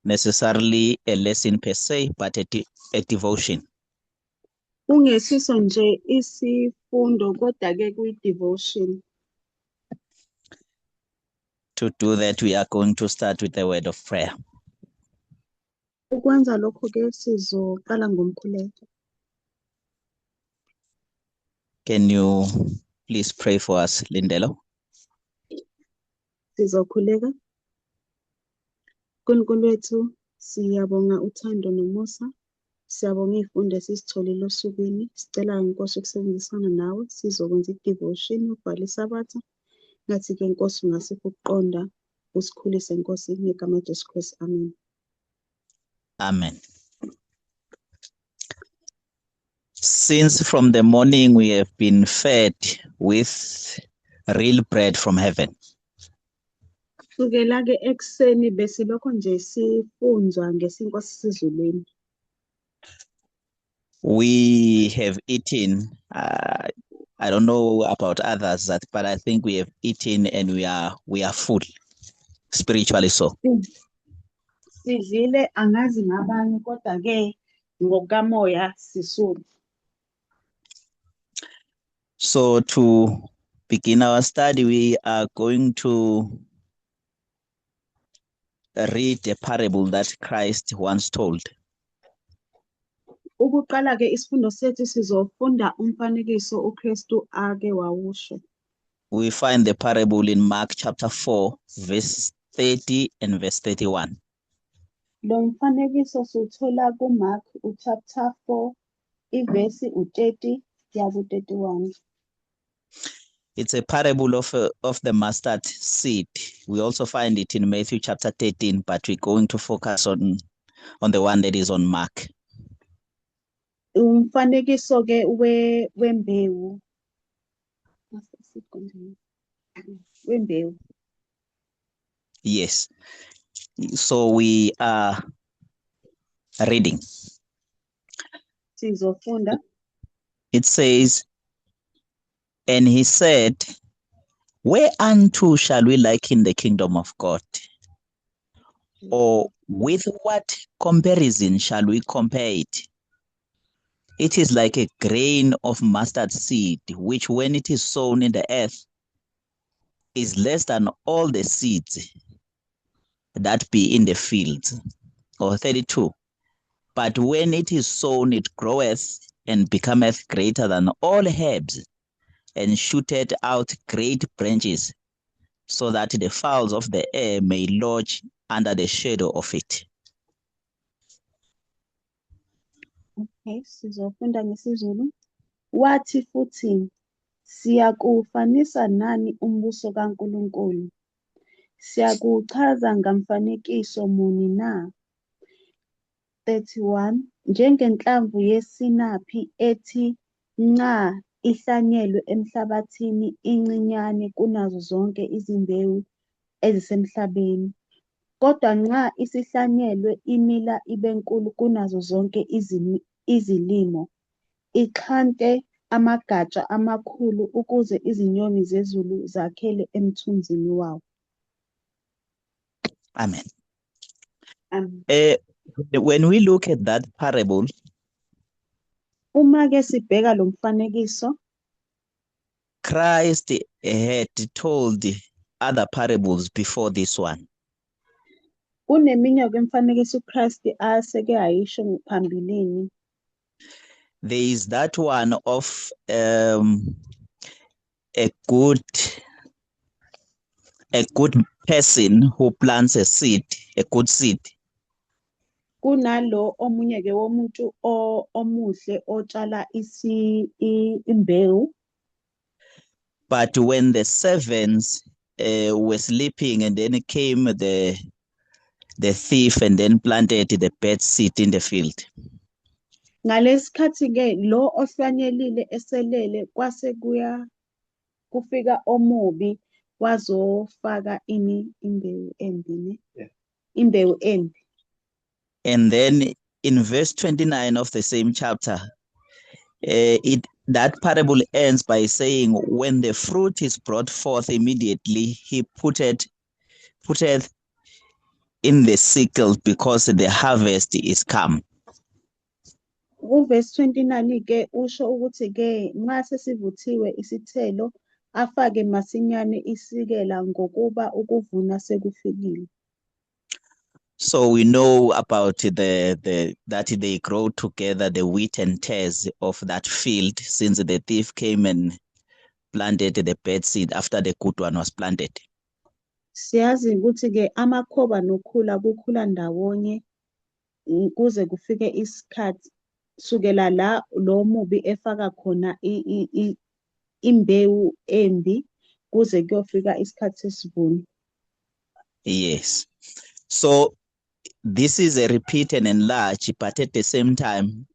necessarily a lesson per se, but a devotion. Kungesiso nje isifundo kodwa-ke kuyi-devotion. To do that, we are going to start with a word of prayer. Ukwenza lokho-ke sizoqala ngomkhuleko. Can you please pray for us, Lindelo? Sizokhuleka. Nkulunkulu wethu, siyabonga uthando nomusa. Siyabonga iy'fundo esizitholile osukwini. Sicela Nkosi ukusebenzisana nawe sizokwenza i-devotion yokubhala iSabatha. Ngathi-ke Nkosi ungasipha ukuqonda, usikhulise Nkosi ngegama Jesu Kristu. Amen. Amen. Since from the morning we have been fed with real bread from heaven. Kusukela-ke ekuseni besilokho nje sifunzwa ngesinkwa sasezulwini. We have eaten, I don't know about others, but I think we have eaten and we are full, spiritually so. Sidlile angazi ngabanye kodwa-ke ngokukamoya sisulu. So to begin our study, we are going to read a parable that Christ once told. Ukuqala-ke isifundo sethu sizofunda umfanekiso uKristu ake wawusho. We find the parable in Mark chapter 4, verse 30 and verse 31. Lo mfanekiso siwuthola kuMark uchapter 4 ivesi u30 kuya ku-31. It's a parable of the mustard seed. We also find it in Matthew chapter 13, but we're going to focus on the one that is on Mark. Umfanekiso ke we wembewu. Mustard seed konje. Wembewu. Yes. So we are reading. Sizofunda. It says, and he said, whereunto shall we liken the kingdom of God? Or with what comparison shall we compare it? It is like a grain of mustard seed, which when it is sown in the earth is less than all the seeds that be in the fields. Or 32. But when it is sown, it groweth and becometh greater than all herbs, and shooteth out great branches, so that the fowls of the air may lodge under the shadow of it. Okay, sizofunda ngesiZulu. Wathi futhi, siyakufanisa nani umbuso kaNkulunkulu? Siyakuchaza ngamfanekiso muni na? 31 Njengenhlamvu yesinaphi ethi nca ihlanyelwe emhlabathini incinyane kunazo zonke izimbewu ezisemhlabeni. Kodwa nxa isihlanyelwe imila ibe nkulu kunazo zonke izilimo, ixhante amagatsha amakhulu ukuze izinyoni zezulu zakhele emthunzini wawo. Amen. Amen. When we look at that parable, uma ke sibheka lo mfanekiso, Christ had told other parables before this one. Kuneminye imifanekiso uChrist aseke ayisho phambilini. There is that one of a good person who plants a seed, a good seed. Kunalo omunye ke womuntu omuhle otshala imbewu. But when the servants were sleeping, and then came the thief and then planted the bad seed in the field. Ngalesikhathi ke lo ohlwanyelile eselele kwase kuya kufika omubi wazofaka ini imbewu embi ne? Yeah. Imbewu embi. And then in verse 29 of the same chapter, that parable ends by saying, when the fruit is brought forth immediately, he Putteth in the sickle, because the harvest is come. Kuvesi 29 ke usho ukuthi ke nxa sesivuthiwe isithelo afake masinyane isikela ngokuba ukuvuna sekufikile. So we know about the that they grow together, the wheat and tares of that field, since the thief came and planted the bad seed after the good one was planted. Siyazi ukuthi ke amakhoba nokhula kukhula ndawonye kuze kufike isikhathi sukela la lo mubi efaka khona imbewu embi kuze kuyofika isikhathi sesivuno. Yes. So this is a repeat and enlarge, but at the same time,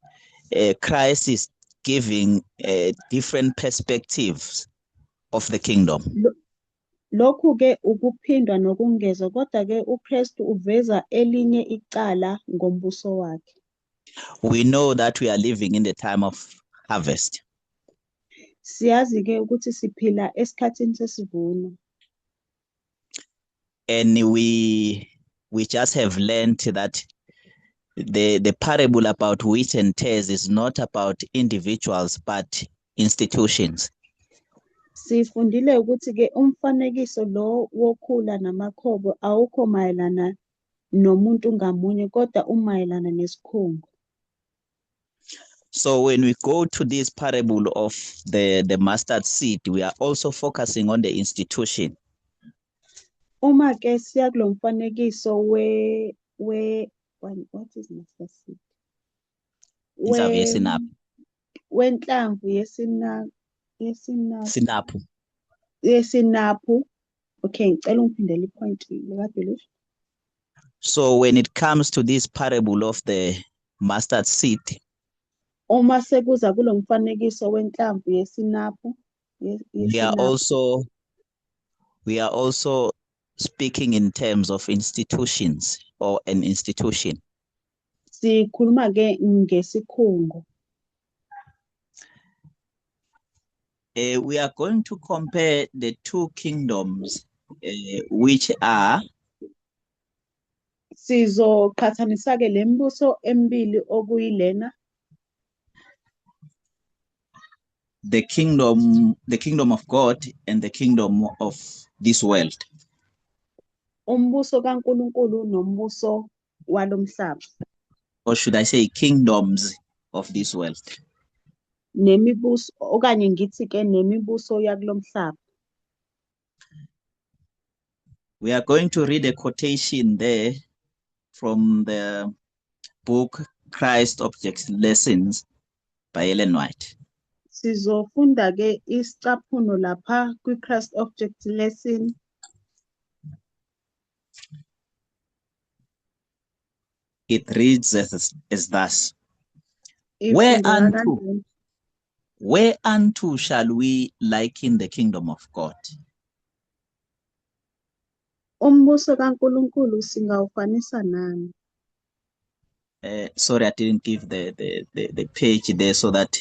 Christ is giving different perspectives of the kingdom. Lokhu ke ukuphindwa nokungezwa, kodwa ke uKristu uveza elinye icala ngombuso wakhe. We know that we are living in the time of harvest. Siyazi ke ukuthi siphila esikhathini sesivuno. And we just have learned that the parable about wheat and tares is not about individuals but institutions. Sifundile ukuthi ke umfanekiso lo wokhula namakhobo awukho mayelana nomuntu ngamunye kodwa umayelana nesikhungo. So when we go to this parable of the mustard seed, we are also focusing on the institution. Uma ke siya kulo mfanekiso we what is mustard seed? Inhlamvu yesinaphu. Wenhlamvu yesinaphu. Sinaphu. Yesinaphu. Okay, ngicela ungiphindele ipoint lekade lisho. So when it comes to this parable of the mustard seed, uma sekuza kulo mfanekiso wenhlamvu yesinaphu, we are yesinaphu. also speaking in terms of institutions or an institution. Sikhuluma ke ngesikhungo. We are going to compare the two kingdoms, which are Sizoqhathanisa ke lembuso emibili okuyilena the kingdom of God and the kingdom of this world. Umbuso kaNkulunkulu nombuso walomhlaba. Or should I say kingdoms of this world? Nemibuso okanye ngithi ke nemibuso yakulomhlaba. We are going to read a quotation there from the book Christ Object Lessons by Ellen White. Sizofunda ke isicaphuno lapha kwi-Christ Object Lesson. It reads as thus. Ifundeka kanjani? Whereunto shall we liken the kingdom of God? Umbuso kaNkulunkulu singawufanisa nani? Sorry, I didn't give the page there so that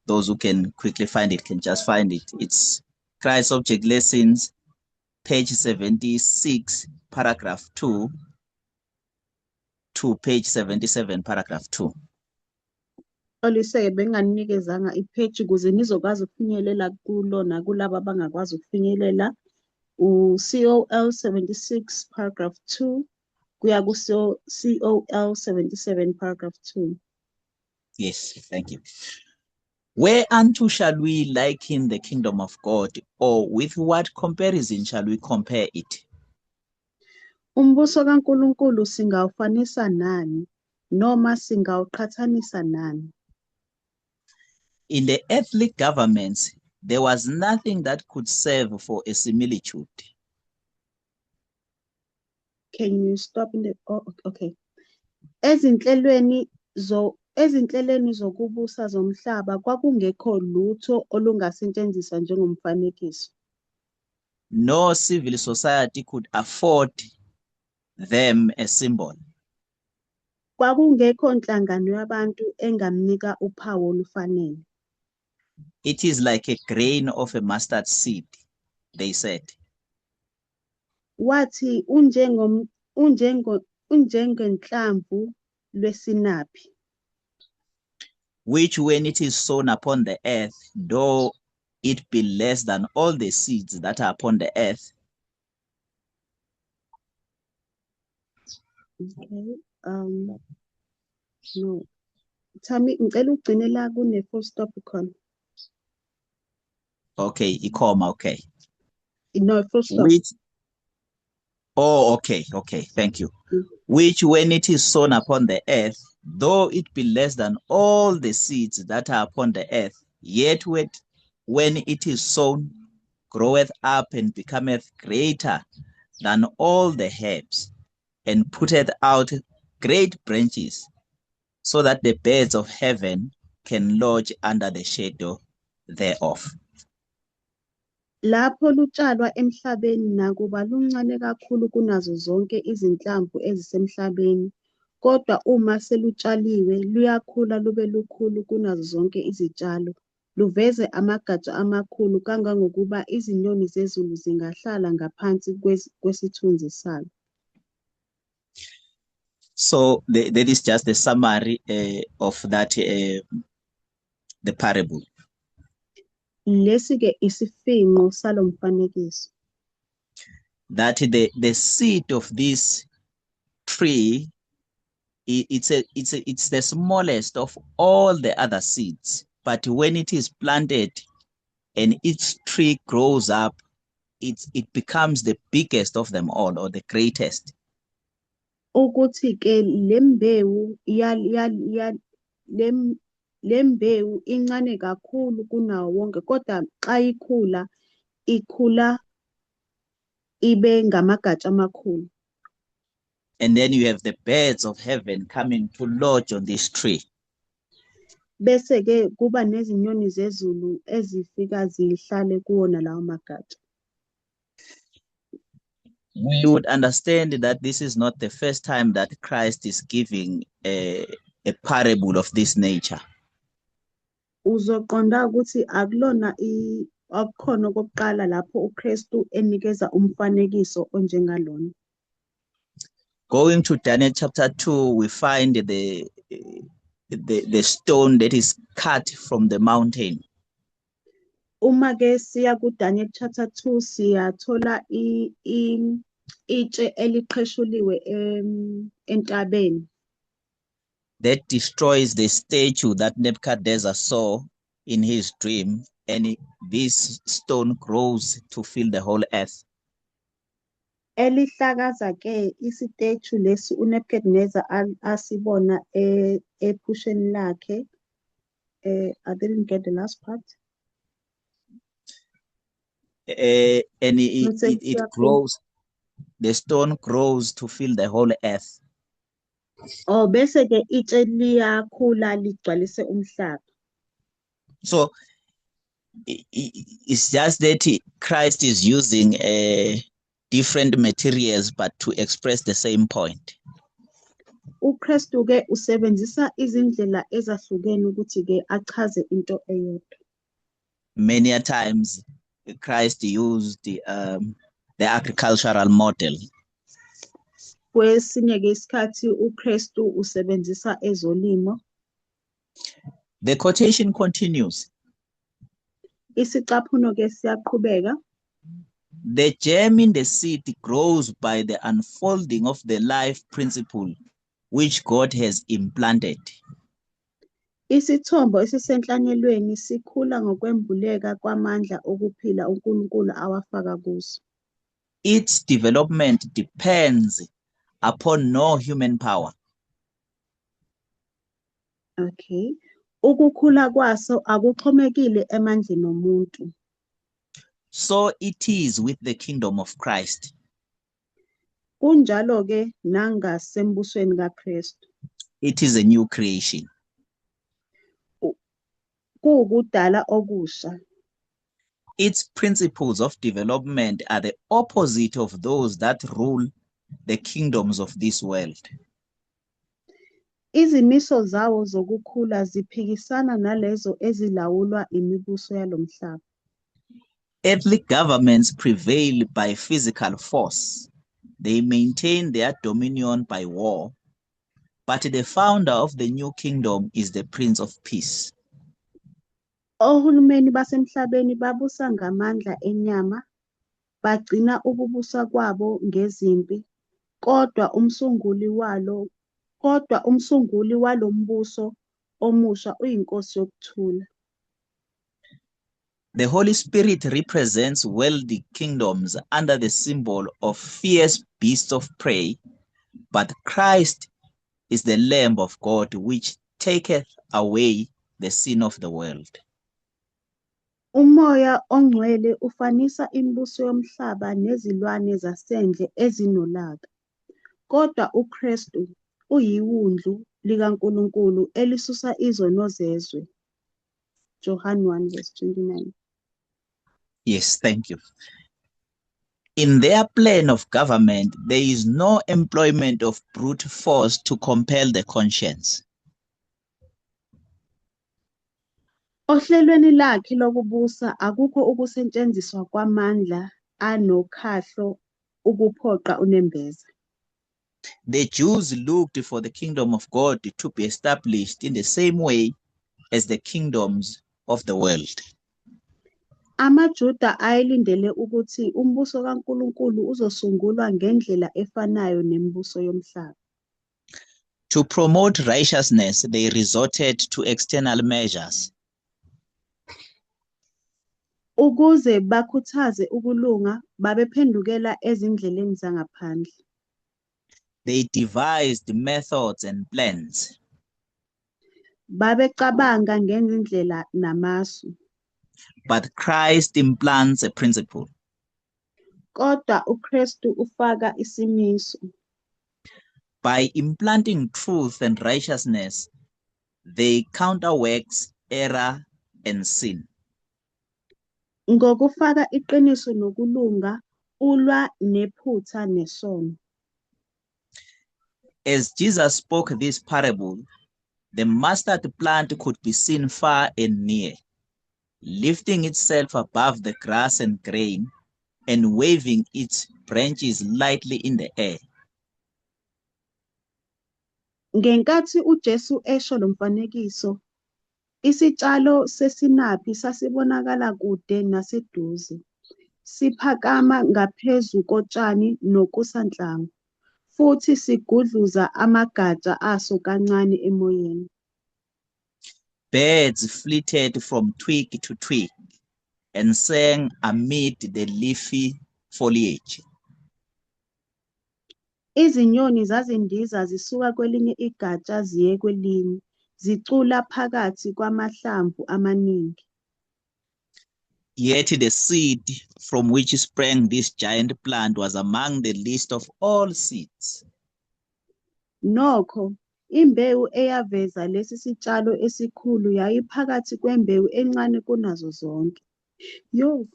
those who can quickly find it can just find it. It's Christ Object Lessons, page 76, paragraph 2, to page 77, paragraph 2. Oliseke benganikezanga ipage ukuze nizokwazi ukufinyelela kulona kulabo abangakwazi ukufinyelela u-COL 76 paragraph 2 kuya ku-COL 77 paragraph 2. Yes, thank you. Whereunto shall we liken the kingdom of God, or with what comparison shall we compare it? Umbuso kaNkulunkulu singawufanisa nani, noma singawuqhathanisa nani? In the earthly governments, there was nothing that could serve for a similitude. Can you stop in the, oh, okay. Ezinhlelweni zokubusa zomhlaba kwakungekho lutho olungasetshenziswa njengomfanekiso. No civil society could afford them a symbol. Kwakungekho nhlangano yabantu engamnika uphawu olufanele. It is like a grain of a mustard seed, they said. Wathi unjengom unjengo unjengenhlamvu lwesinaphi, which when it is sown upon the earth, though it be less than all the seeds that are upon the earth, Okay. No. Thami, ngicela ugcine la kune full stop khona. Okay, i-comma, okay. No, full stop. Which, oh, okay, thank you. Which when it is sown upon the earth, though it be less than all the seeds that are upon the earth, yet when it is sown, groweth up and becometh greater than all the herbs, and putteth out great branches, so that the birds of heaven can lodge under the shadow thereof. Lapho lutshalwa emhlabeni, nakuba luncane kakhulu kunazo zonke izinhlamvu ezisemhlabeni, kodwa uma selutshaliwe luyakhula lube lukhulu kunazo zonke izitshalo, luveze amagatsha amakhulu kangangokuba izinyoni zezulu zingahlala ngaphansi kwesithunzi salo. So that is just the summary of that, the parable. Lesi-ke isifinqo salo mfanekiso. That the seed of this tree, it's the smallest of all the other seeds, but when it is planted and each tree grows up, it becomes the biggest of them all, or the greatest. Ukuthi-ke le mbewu le mbewu incane kakhulu kunawo wonke, kodwa xa ikhula ikhula ibe ngamagatsha amakhulu. And then you have the birds of heaven coming to lodge on this tree. Bese-ke kuba nezinyoni zezulu ezifika zihlale kuwona lawo magatsha. We would understand that this is not the first time that Christ is giving a parable of this nature. Uzoqonda ukuthi akulona akukhona okokuqala lapho uKristu enikeza umfanekiso onjengalona. Going to Daniel chapter 2, we find the stone that is cut from the mountain. Uma ke siya kuDaniel chapter 2 siyathola itshe eliqheshuliwe entabeni. That destroys the statue that Nebuchadnezzar saw in his dream, and this stone grows to fill the whole earth. Elihlakaza ke isitechu lesi uNebuchadnezzar asibona ephusheni lakhe. I didn't get the last part. And Not it exactly. grows, the stone grows to fill the whole earth. Oh, bese ke itshe liyakhula ligcwalise umhlaba. So it's just that Christ is using different materials but to express the same point. uKristu ke usebenzisa izindlela ezahlukene ukuthi ke achaze into eyodwa. Many a times Christ used the agricultural model. Kwesinye ke isikhathi uKristu usebenzisa ezolimo. The quotation continues. Isicaphuno ke siyaqhubeka. The germ in the seed grows by the unfolding of the life principle which God has implanted. Isithombo esisenhlanyelweni sikhula ngokwembuleka kwamandla okuphila uNkulunkulu awafaka kuso. Its development depends upon no human power. Okay. Ukukhula kwaso akuxhomekile emandleni omuntu. So it is with the kingdom of Christ. Kunjalo ke nangasembusweni kaKristu. It is a new creation. Kuwukudala okusha. Its principles of development are the opposite of those that rule the kingdoms of this world. Izimiso zawo zokukhula ziphikisana nalezo ezilawulwa imibuso yalomhlaba. Earthly governments prevail by physical force. They maintain their dominion by war. But the founder of the new kingdom is the Prince of Peace. Ohulumeni basemhlabeni babusa ngamandla enyama, bagcina ukubusa kwabo ngezimpi, kodwa umsunguli walombuso omusha uyiNkosi yokuthula. The Holy Spirit represents worldly kingdoms under the symbol of fierce beasts of prey, but Christ is the Lamb of God which taketh away the sin of the world. Umoya ongcwele ufanisa imibuso yomhlaba nezilwane zasendle ezinolaka, kodwa uKristu uyiwundlu likaNkulunkulu elisusa izono zezwe. John 1 verse 29. Yes, thank you. In their plan of government, there is no employment of brute force to compel the conscience. Ohlelweni lakhe lokubusa akukho ukusetshenziswa kwamandla anokhahlo ukuphoqa unembeza. The Jews looked for the kingdom of God to be established in the same way as the kingdoms of the world. AmaJuda ayelindele ukuthi umbuso kaNkulunkulu uzosungulwa ngendlela efanayo nemibuso yomhlaba. To promote righteousness, they resorted to external measures. Ukuze bakhuthaze ukulunga, babephendukela ezindleleni zangaphandle. They devised methods and plans. Babecabanga ngezindlela namasu. But Christ implants a principle. Kodwa uKristu ufaka isimiso. By implanting truth and righteousness, they counterworks error and sin. Ngokufaka iqiniso nokulunga, ulwa nephutha nesono. As Jesus spoke this parable, the mustard plant could be seen far and near, lifting itself above the grass and grain and waving its branches lightly in the air. Ngenkathi uJesu esho lo mfanekiso, isitshalo sesinaphi sasibonakala kude naseduze, siphakama ngaphezu kotshani nokusanhlamvu, futhi sigudluza amagatsha aso kancane emoyeni. Birds flitted from twig to twig and sang amid the leafy foliage. Izinyoni zazindiza zisuka kwelinye igatsha ziye kwelinye, zicula phakathi kwamahlamvu amaningi. Yet the seed from which sprang this giant plant was among the least of all seeds. Nokho, imbewu eyaveza lesi sitshalo esikhulu yayiphakathi kwembewu encane kunazo zonke. Yo.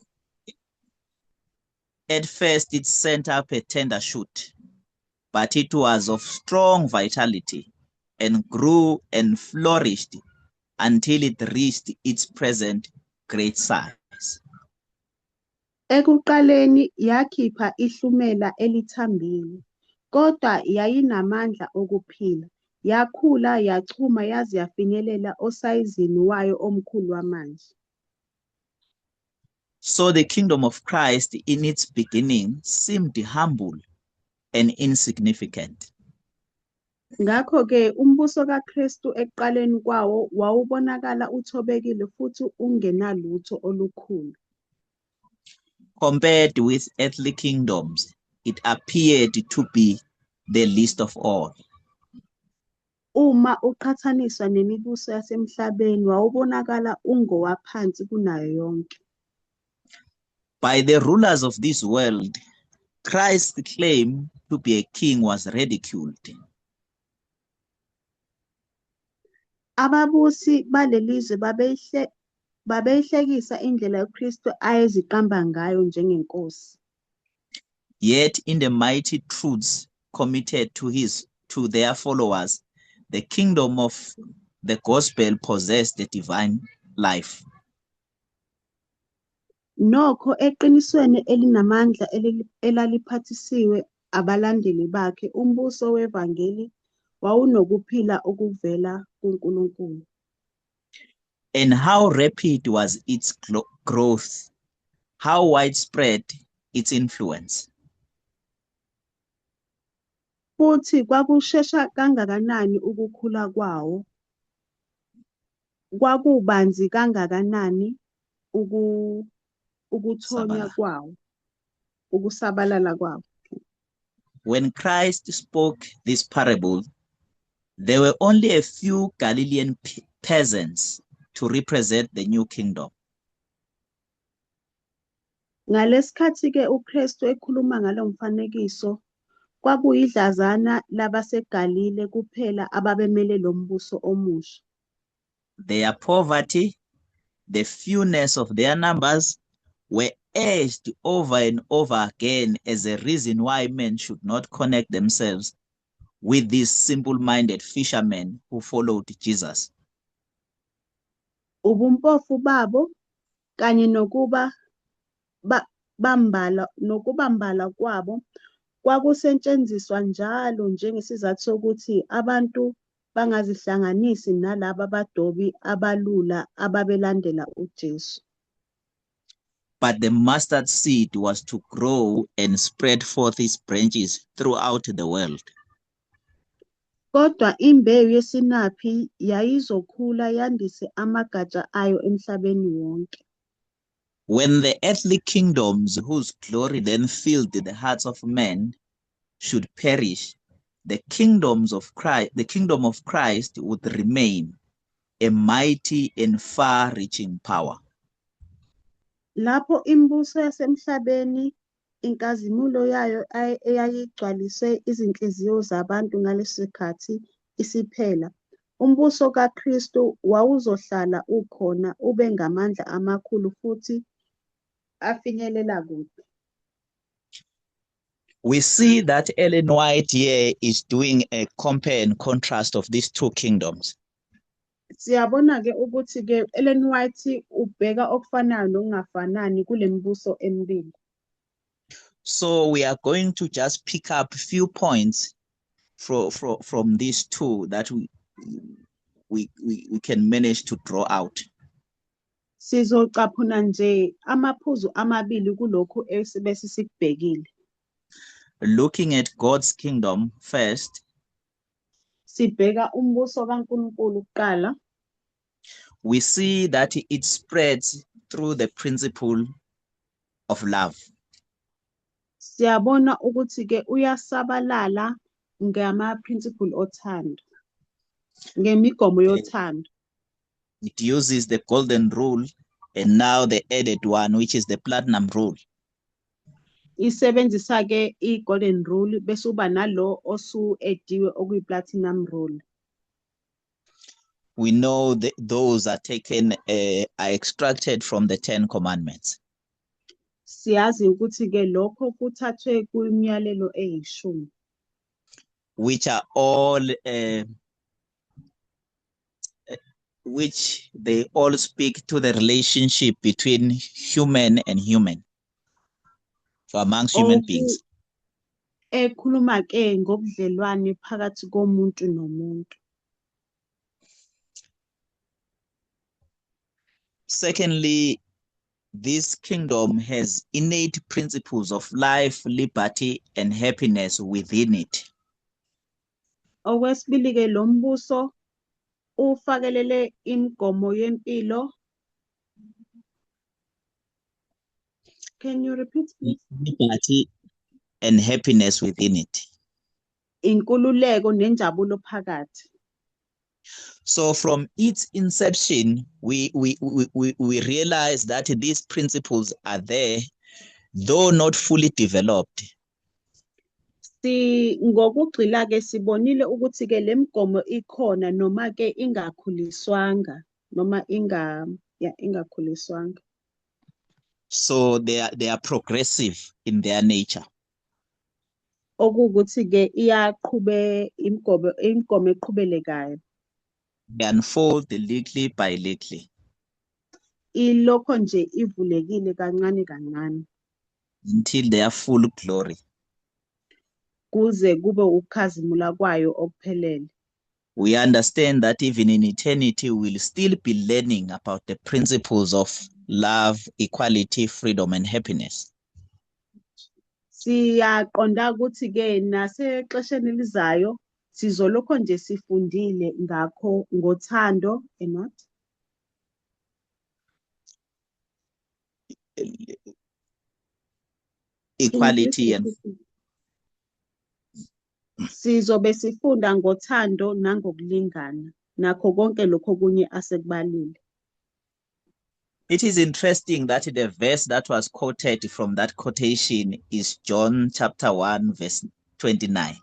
At first it sent up a tender shoot, but it was of strong vitality and grew and flourished until it reached its present great size. Ekuqaleni yakhipha ihlumela elithambile, kodwa yayinamandla okuphila, yakhula yachuma yaze yafinyelela osayizini wayo omkhulu wamanje. So the kingdom of Christ in its beginning seemed humble and insignificant. Ngakho-ke umbuso kaKristu ekuqaleni kwawo wawubonakala uthobekile futhi ungenalutho olukhulu. Compared with earthly kingdoms, it appeared to be the least of all. Uma uqhathaniswa nemibuso yasemhlabeni wawubonakala ungowaphansi kunayo yonke. By the rulers of this world, Christ's claim to be a king was ridiculed. Ababusi balelizwe babeyihlekisa indlela uKristu ayeziqamba ngayo njengenkosi. Yet in the mighty truths committed to their followers, the kingdom of the gospel possessed the divine life. Nokho eqinisweni elinamandla elaliphathisiwe abalandeli bakhe, umbuso wevangeli wawunokuphila okuvela kuNkulunkulu. And how rapid was its growth, how widespread its influence. Futhi kwakushesha kangakanani ukukhula kwawo, kwakubanzi kangakanani ukuthonya Sabalala. Kwawo, ukusabalala kwawo. When Christ spoke this parable, there were only a few Galilean peasants to represent the new kingdom. Ngalesikhathi-ke uKristu ekhuluma ngalo mfanekiso, kwakuyidlanzana labaseGalile kuphela ababemele lo mbuso omusha. Their poverty, the fewness of their numbers, were urged over and over again as a reason why men should not connect themselves with these simple-minded fishermen who followed Jesus. Ubumpofu babo kanye nokuba bambalwa nokubambalwa kwabo kwakusetshenziswa njalo njengesizathu sokuthi abantu bangazihlanganisi nalaba badobi abalula ababelandela uJesu. But the mustard seed was to grow and spread forth its branches throughout the world. Kodwa imbewu yesinaphi yayizokhula yandise amagatsha ayo emhlabeni wonke. When the earthly kingdoms whose glory then filled the hearts of men should perish, the kingdoms of Christ, the kingdom of Christ would remain a mighty and far-reaching power. Lapho imibuso yasemhlabeni inkazimulo yayo eyayigcwalise izinhliziyo zabantu ngaleso sikhathi isiphela, umbuso kaKristu wawuzohlala ukhona ube ngamandla amakhulu futhi afinyelela kude. We see that Ellen White here is doing a compare and contrast of these two kingdoms. Siyabona-ke ukuthi-ke Ellen White ubheka okufanayo nokungafanani kule mibuso emibili. So we are going to just pick up a few points from these two that we can manage to draw out. Sizocaphuna nje amaphuzu amabili kulokhu esibe sikubhekile. Looking at God's kingdom first, Sibheka umbuso kaNkulunkulu kuqala. We see that it spreads through the principle of love. Siyabona ukuthi ke uyasabalala ngama principle othando. Ngemigomo yothando. It uses the golden rule and now the added one, which is the platinum rule. Isebenzisa ke i-golden rule bese uba nalo osu-ediwe okuyi-platinum rule. We know that those are taken, are extracted from the 10 Commandments. Siyazi ukuthi ke lokho kuthathwe kwimiyalelo eyishumi. Which are all, which they all speak to the relationship between human and human. So amongst human beings. Ekhuluma ke ngobudlelwane phakathi komuntu nomuntu. Secondly, this kingdom has innate principles of life, liberty, and happiness within it. Okwesibili ke lo mbuso ufakelele imigomo yempilo. Can you repeat, please? Liberty and happiness within it. Inkululeko nenjabulo phakathi. So from its inception, we realize that these principles are there, though not fully developed. Si ngokugxila ke sibonile ukuthi ke lemigomo ikhona noma ke ingakhuliswanga noma inga ya ingakhuliswanga. So they are progressive in their nature. Okuwukuthi ke iyaqhube imigomo eqhubelekayo. They unfold little by little. Ilokho nje ivulekile kancane kancane. Until their full glory. Kuze kube ukukhazimula kwayo okuphelele. We understand that even in eternity, we'll still be learning about the principles of love, equality, freedom, and happiness. Siyaqonda ukuthi-ke nasexesheni elizayo sizolokho nje sifundile ngakho ngothando and what? Equality and sizobe sifunda ngothando nangokulingana nakho konke lokho okunye asekubalile. It is interesting that the verse that was quoted from that quotation is John chapter 1 verse 29.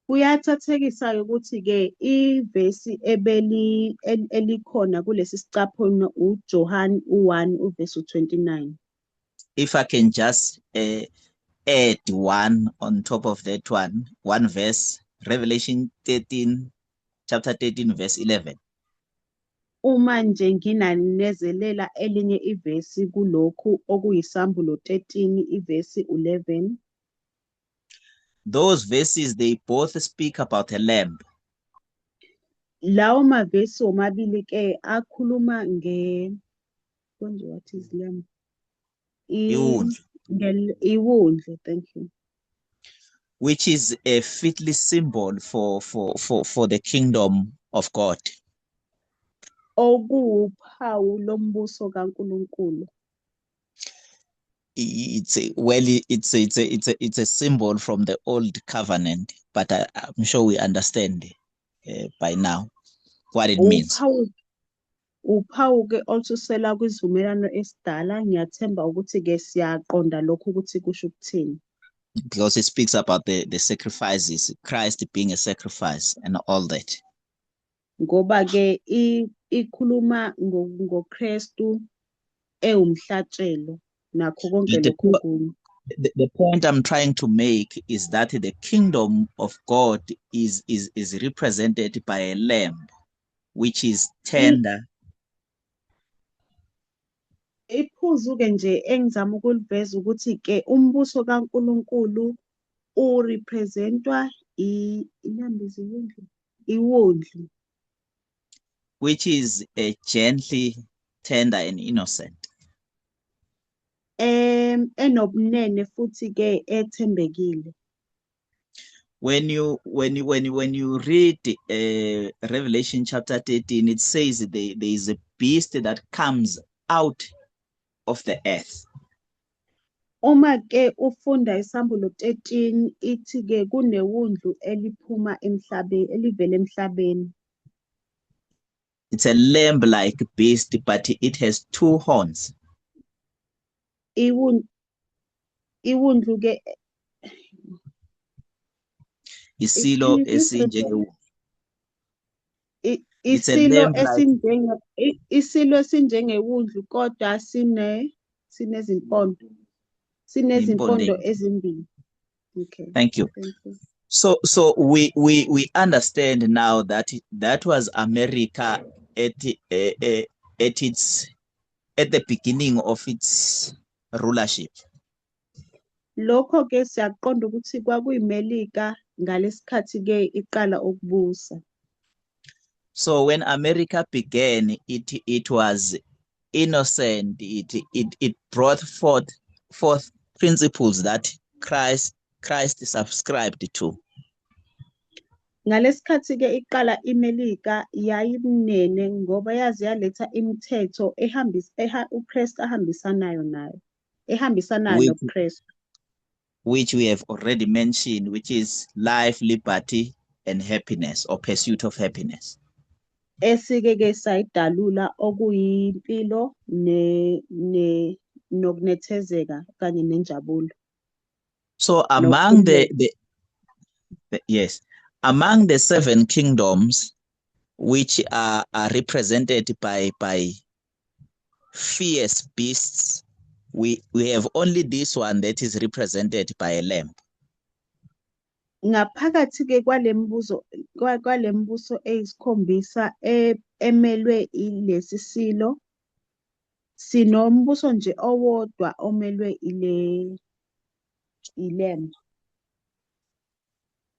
Kuyathathekisa ukuthi-ke ivesi ebeli elikhona kulesi sicaphuno uJohn u1 uvesi u29. If I can just add one on top of that one, one verse, Revelation 13, chapter 13, verse 11. Uma nje nginanezelela elinye ivesi kulokhu okuyisambulo 13 ivesi 11. Those verses, they both speak about a lamb. Lawo mavesi womabili ke akhuluma nge konje what is lamb? Iwundlu. Iwundlu, thank you. Which is a fitly symbol for the kingdom of God. Okuwuphawu lombuso kaNkulunkulu. It's a symbol from the old covenant, but I'm sure we understand by now what it means. Uphawu ke olususela kwisivumelwano esidala, ngiyathemba ukuthi ke siyaqonda lokhu ukuthi kusho ukuthini. Because it speaks about the sacrifices, Christ being a sacrifice and all that. Ngoba ke ikhuluma ngoKristu ewumhlatshelo nakho konke lokho okunye. The point I'm trying to make is that the kingdom of God is represented by a lamb, which is tender. Iphuzu ke nje engizama ukuliveza ukuthi ke umbuso kaNkulunkulu urepresentwa iwundlu, which is a gently tender and innocent. Enobunene futhi ke ethembekile. When you read Revelation chapter 13, it says there is a beast that comes out of the earth. Uma ke ufunda isambulo 13 ithi ke kunewundlu eliphuma emhlabeni, elivela emhlabeni. It's a lamb-like beast, but it has two horns. Iwundlu ke isilo esinjenge isilo esinjengewundlu kodwa sinezimpondo. Sinezimpondo ezimbili. Okay. Thank you. Thank you. So we understand now that that was America at the beginning of its rulership. Lokho ke siyaqonda ukuthi kwakuyiMelika ngalesikhathi ke iqala ukubusa. So when America began, it was innocent. It brought forth principles that Christ subscribed to. Ngalesikhathi ke iqala iMelika yayimnene ngoba yazi yaletha imithetho ehambisa uKristu ahambisanayo nayo, ehambisanayo noKristu, which we have already mentioned, which is life, liberty, and happiness, or pursuit of happiness. Esike ke sayidalula okuyimpilo ne nokunethezeka kanye nenjabulo. So among among the seven kingdoms, which are represented by fierce beasts, we have only this one that is represented by a lamb. Ngaphakathi ke kwalembuzo kwalembuso eyisikhombisa emelwe ilesi silo, Sinombuso nje owodwa omelwe ile ilembe,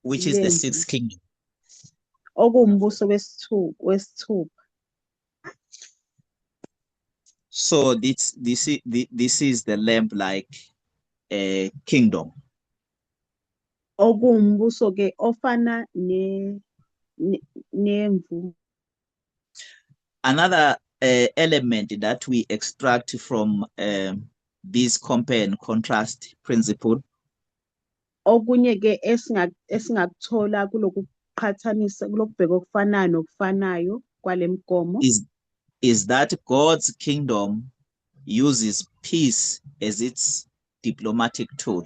which is the ilemvu, sixth kingdom. Okuwumbuso wesithupha. So this is the lamb-like kingdom. Okuwumbuso ke ofana nemvu. Another element that we extract from this compare and contrast principle Okunye ke esingakuthola kulokuqhathanisa, kulokubheka okufanayo nokufanayo kwale migomo is that God's kingdom uses peace as its diplomatic tool.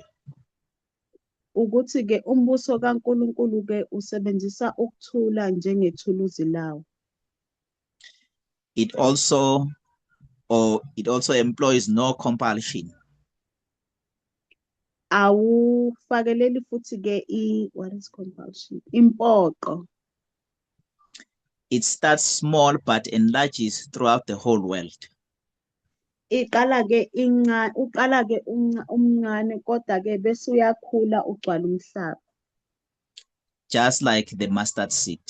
Ukuthi ke umbuso kaNkulunkulu ke usebenzisa ukuthula njengethuluzi lawo. It also employs no compulsion. Awufakeleli futhi ke i, what is compulsion? Impoqo. It starts small but enlarges throughout the whole world. Iqala ke inca uqala ke umncane kodwa ke bese uyakhula ugcwala umhlaba. Just like the mustard seed.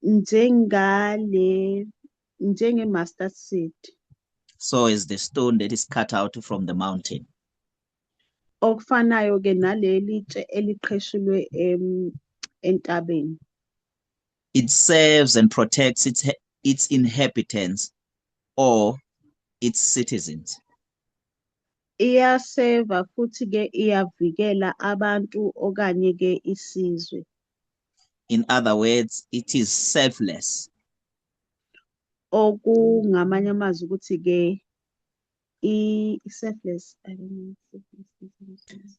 Njengale njenge mustard seed. So is the stone that is cut out from the mountain. Okufanayo ke naleli tshe eliqheshulwe entabeni. It serves and protects its inhabitants or its citizens. Iyaseva futhi ke iyavikela abantu okanye ke isizwe. In other words, it is selfless. Okungamanye amazwi ukuthi ke i-selfless, I don't know, selfless.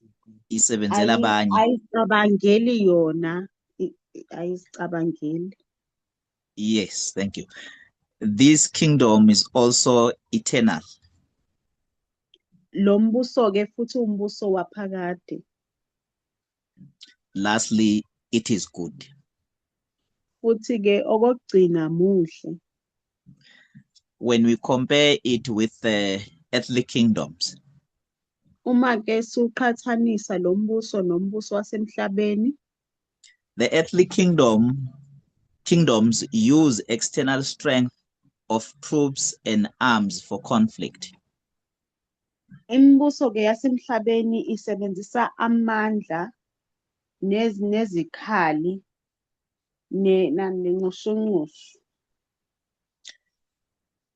Isebenzela abanye. Ayicabangeli yona, ayizicabangeli. Yes, thank you. This kingdom is also eternal. Lo mbuso ke futhi umbuso waphakade. Lastly, it is good. Futhi ke okokugcina muhle. When we compare it with the earthly kingdoms, Uma ke siqhathanisa lo mbuso nombuso wasemhlabeni, the earthly kingdoms use external strength of troops and arms for conflict. Imibuso ke yasemhlabeni isebenzisa amandla nezikhali nenxushunxushu.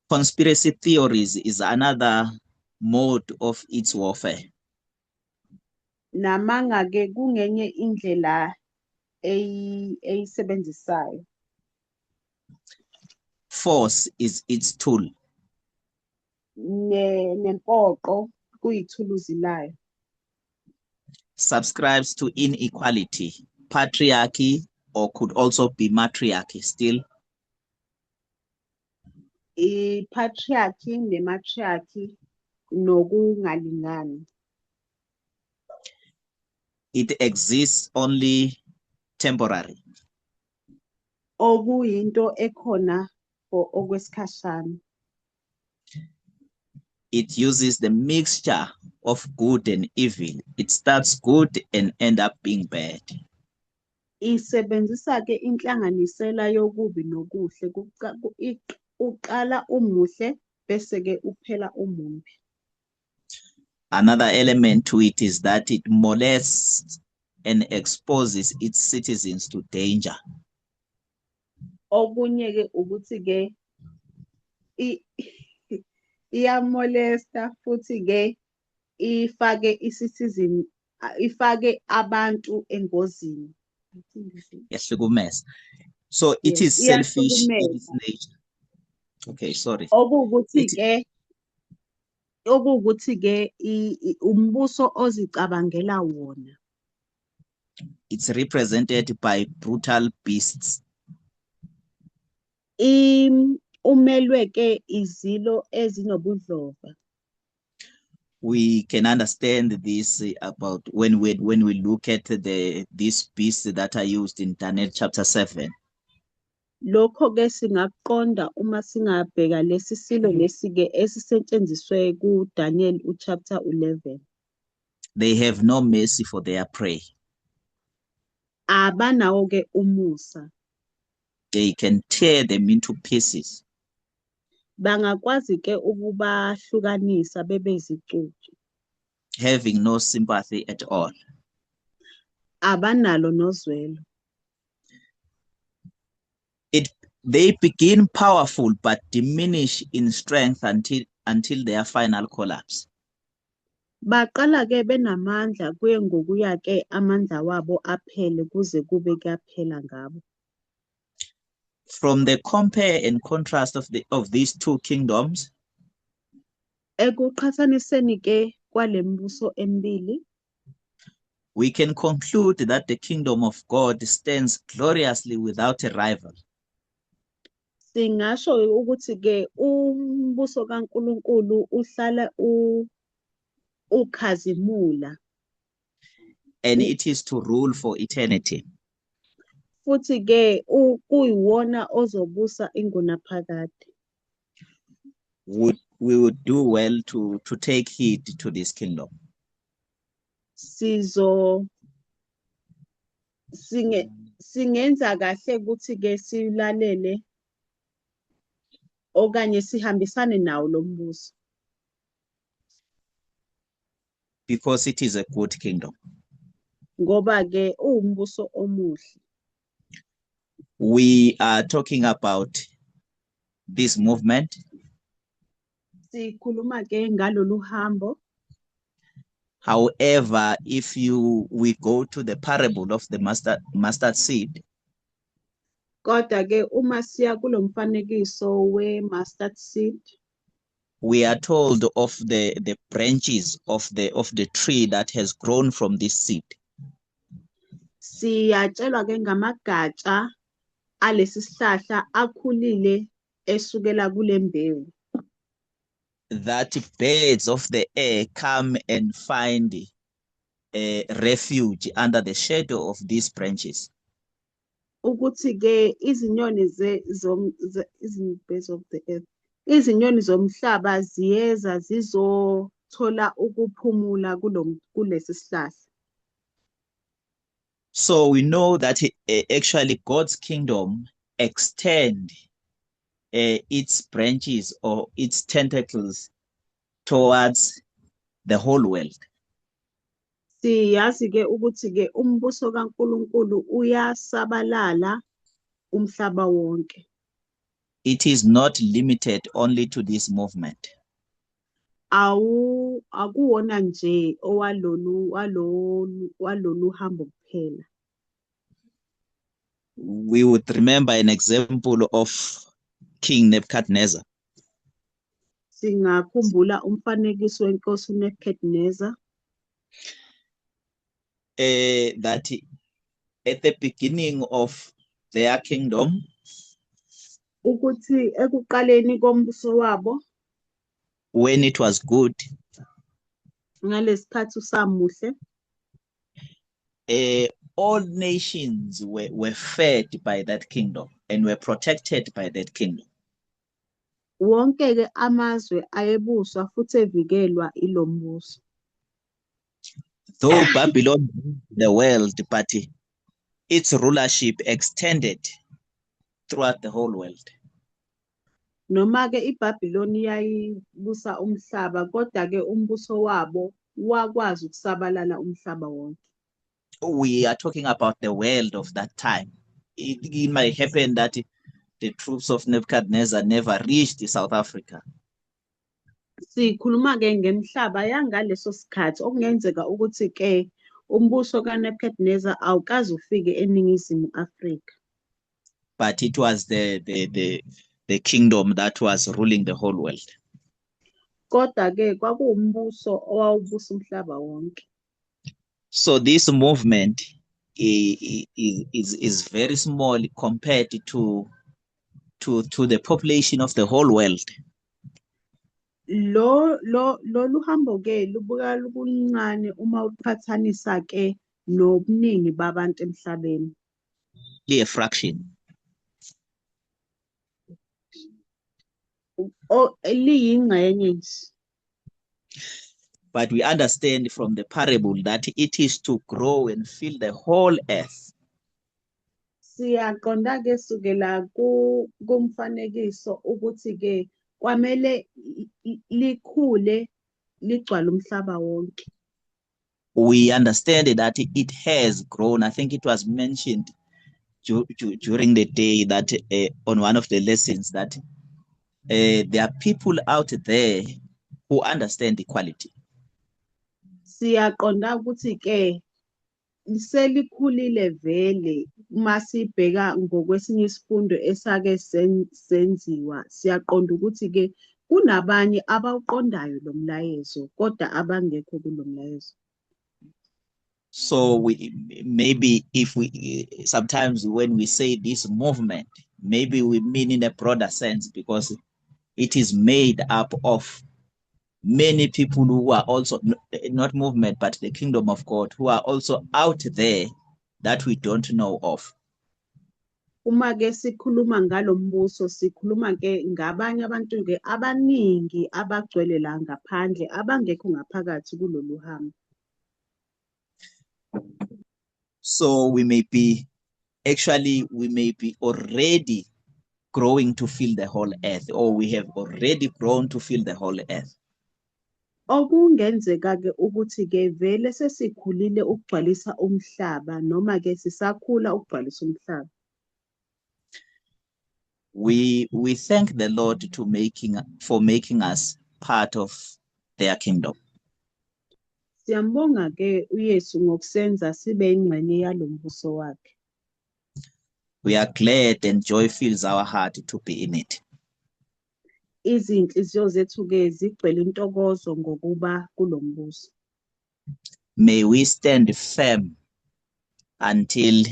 Conspiracy theories is another mode of its warfare. Namanga ke kungenye indlela eyisebenzisayo. Force is its tool. Nempoqo kuyithuluzi layo. Subscribes to inequality, patriarchy, or could also be matriarchy still. I-patriarchy ne-matriarchy nokungalingani. It exists only temporary. Okuyinto ekhona for okwesikhashana. It uses the mixture of good and evil. It starts good and end up being bad. Isebenzisa ke inhlanganisela yokubi nokuhle, uqala umuhle bese ke uphela umumbi. Another element to it is that it molests and exposes its citizens to danger. Okunye ke ukuthi ke iyamolesta futhi ke ifake i-citizen, ifake abantu engozini. I think this is- Yahlukumeza. So it Yes, is selfish in its iyahlukumeza. Nature. Okay, sorry. Okuwukuthi ke umbuso ozicabangela wona. It's represented by brutal beasts. Umelwe ke izilo ezinobudlova. We can understand this about when we look at the these beasts that are used in Daniel chapter 7. Lokho-ke singakuqonda uma singabheka lesi silo lesi-ke esisetshenziswe kuDaniel uchapter 11. They have no mercy for their prey. Abanawo-ke umusa. They can tear them into pieces. Bangakwazi-ke ukubahlukanisa bebe izicucu. Having no sympathy at all. Abanalo nozwelo. They begin powerful but diminish in strength until their final collapse. Baqala-ke benamandla kuye ngokuya-ke amandla wabo aphele kuze kube kuyaphela ngabo. From the compare and contrast of these two kingdoms, Ekuqhathaniseni-ke kwale mibuso emibili, we can conclude that the kingdom of God stands gloriously without a rival. Singasho ukuthi-ke umbuso kaNkulunkulu uhlala ukhazimula. And it is to rule for eternity. Futhi-ke kuyiwona ozobusa ingunaphakade. We would do well to take heed to this kingdom. Sizo singe singenza kahle ukuthi-ke silalele okanye sihambisane nawo lo mbuso. Because it is a good kingdom. Ngoba-ke uwumbuso omuhle. We are talking about this movement. Sikhuluma-ke ngalolu hambo. However, if we go to the parable of the mustard seed, Kodwa-ke uma siya kulo mfanekiso we-mustard seed, we are told of the branches of the tree that has grown from this seed. Siyatshelwa-ke ngamagatsha alesi sihlahla akhulile esukela kule mbewu. That birds of the air come and find a refuge under the shadow of these branches. Ukuthi-ke izinyoni ze zom ze birds of the earth, izinyoni zomhlaba ziyeza zizothola ukuphumula kulesi sihlahla. So we know that actually God's kingdom extend its branches or its tentacles towards the whole world. Siyazi-ke ukuthi-ke umbuso kaNkulunkulu uyasabalala umhlaba wonke. It is not limited only to this movement. Awu akuwona nje owalolu walolu walolu hambo kuphela. We would remember an example of King Nebuchadnezzar. Singakhumbula umfanekiso wenkosi uNebuchadnezzar. That at the beginning of their kingdom, ukuthi ekuqaleni kombuso wabo, when it was good, ngalesikhathi usamuhle, all nations were fed by that kingdom and were protected by that kingdom. Wonke-ke amazwe ayebuswa futhi evikelwa ilombuso. Though Babylon ruled the world, but its rulership extended throughout the whole world. Noma-ke iBhabhiloni yayibusa umhlaba, kodwa-ke umbuso wabo wakwazi ukusabalala umhlaba wonke. We are talking about the world of that time. It might happen that the troops of Nebuchadnezzar never reached South Africa. Sikhuluma-ke ngemhlaba yangaleso sikhathi okungenzeka ukuthi-ke umbuso kaNebuchadnezzar awukaze ufike eNingizimu Afrika. But it was the kingdom that was ruling the whole world. Kodwa-ke kwakuwumbuso owawubusa umhlaba wonke. So this movement is very small compared to the population of the whole world. Lo lo lolu hambo ke lubuka lukuncane uma uqhathanisa ke nobuningi babantu emhlabeni. A fraction. Liyingxenye nje. But we understand from the parable that it is to grow and fill the whole earth. Siyaqonda-ke sukela kumfanekiso ukuthi-ke kwamele likhule ligcwale umhlaba wonke. We understand that it has grown. I think it was mentioned during the day that on one of the lessons that there are people out there who understand equality. Siyaqonda ukuthi-ke selikhulile vele uma sibheka ngokwesinye isifundo esake senziwa, siyaqonda ukuthi-ke kunabanye abawuqondayo lo mlayezo kodwa abangekho kulo mlayezo. So we maybe if we sometimes when we say this movement, maybe we mean in a broader sense because it is made up of many people who are also not movement, but the kingdom of God, who are also out there that we don't know of. Uma ke sikhuluma ngalombuso, sikhuluma ke ngabanye abantu ke abaningi abagcwele la ngaphandle abangekho ngaphakathi kulolu hambo. So we may be actually we may be already growing to fill the whole earth, or we have already grown to fill the whole earth. Okungenzeka ke ukuthi ke vele sesikhulile ukugcwalisa umhlaba noma ke sisakhula ukugcwalisa umhlaba. We thank the Lord for making us part of their kingdom. Siyambonga ke uYesu ngokusenza sibe ingxenye yalombuso wakhe. We are glad and joy fills our heart to be in it. Izinhliziyo zethu ke zigcwele intokozo ngokuba kulombuso. May we stand firm until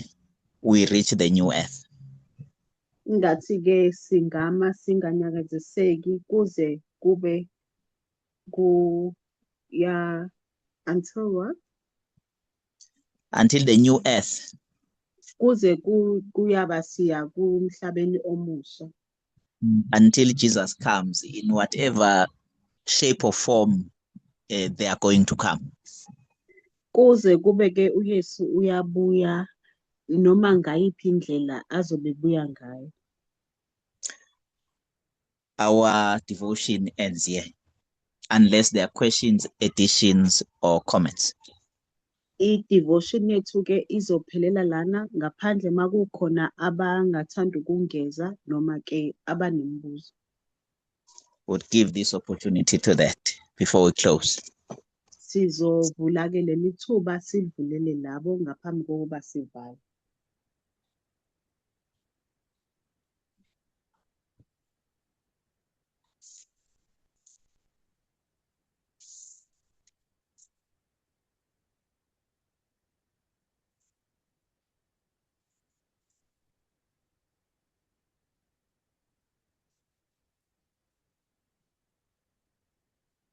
we reach the new earth. Ngathi ke singama singanyakaziseki kuze kube ku ya until what? Until the new earth. Kuze kuyaba siya kumhlabeni omusha. Until Jesus comes in whatever shape or form they are going to come. Kuze kube ke uYesu uyabuya noma ngayiphi indlela azobe buya ngayo. Our devotion ends here, unless there are questions, additions, or comments. I-devotion yethu ke izophelela lana ngaphandle makukhona abangathanda ukungeza noma ke abanemibuzo. Would give this opportunity to that before we close. Sizovula ke leli thuba silivulele labo ngaphambi kokuba sivale.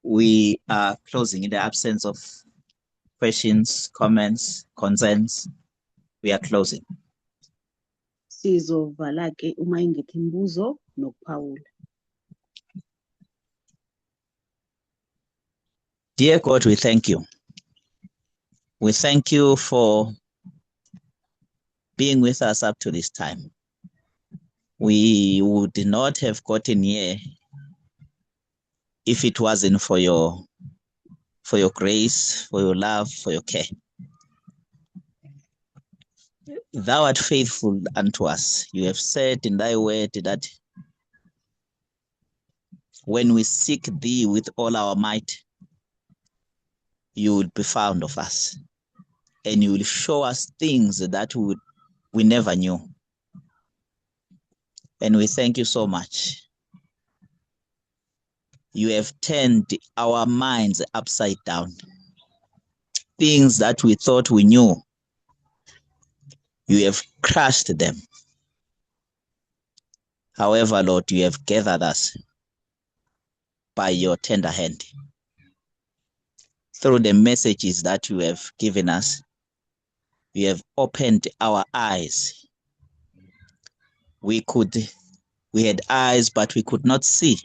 We are closing in the absence of questions, comments, concerns. We are closing. Sizovala ke uma ingekho imibuzo nokuphawula. Dear God, we thank you. We thank you for being with us up to this time. We would not have gotten here if it wasn't for your grace, for your love, for your care. Thou art faithful unto us. You have said in thy word that when we seek thee with all our might, you will be found of us, and you will show us things that we never knew. And we thank you so much. You have turned our minds upside down. Things that we thought we knew, you have crushed them. However, Lord, you have gathered us by your tender hand. Through the messages that you have given us, you have opened our eyes. We had eyes, but we could not see.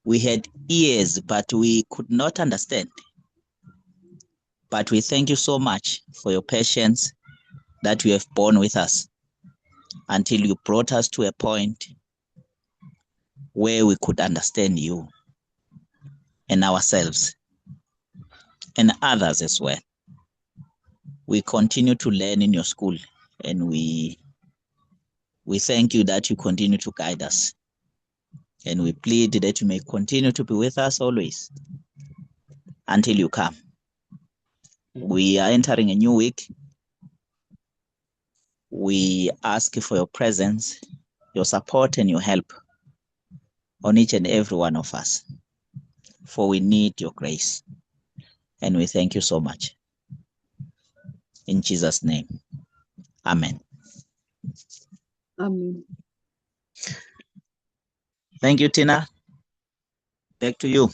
We had ears, but we could not understand. But we thank you so much for your patience that you have borne with us until you brought us to a point where we could understand you and ourselves and others as well. We continue to learn in your school, and we thank you that you continue to guide us. And we plead that you may continue to be with us always until you come. We are entering a new week. We ask for your presence, your support, and your help on each and every one of us, for we need your grace. And we thank you so much. In Jesus' name, amen. Amen. Thank you, Tina. Back to you.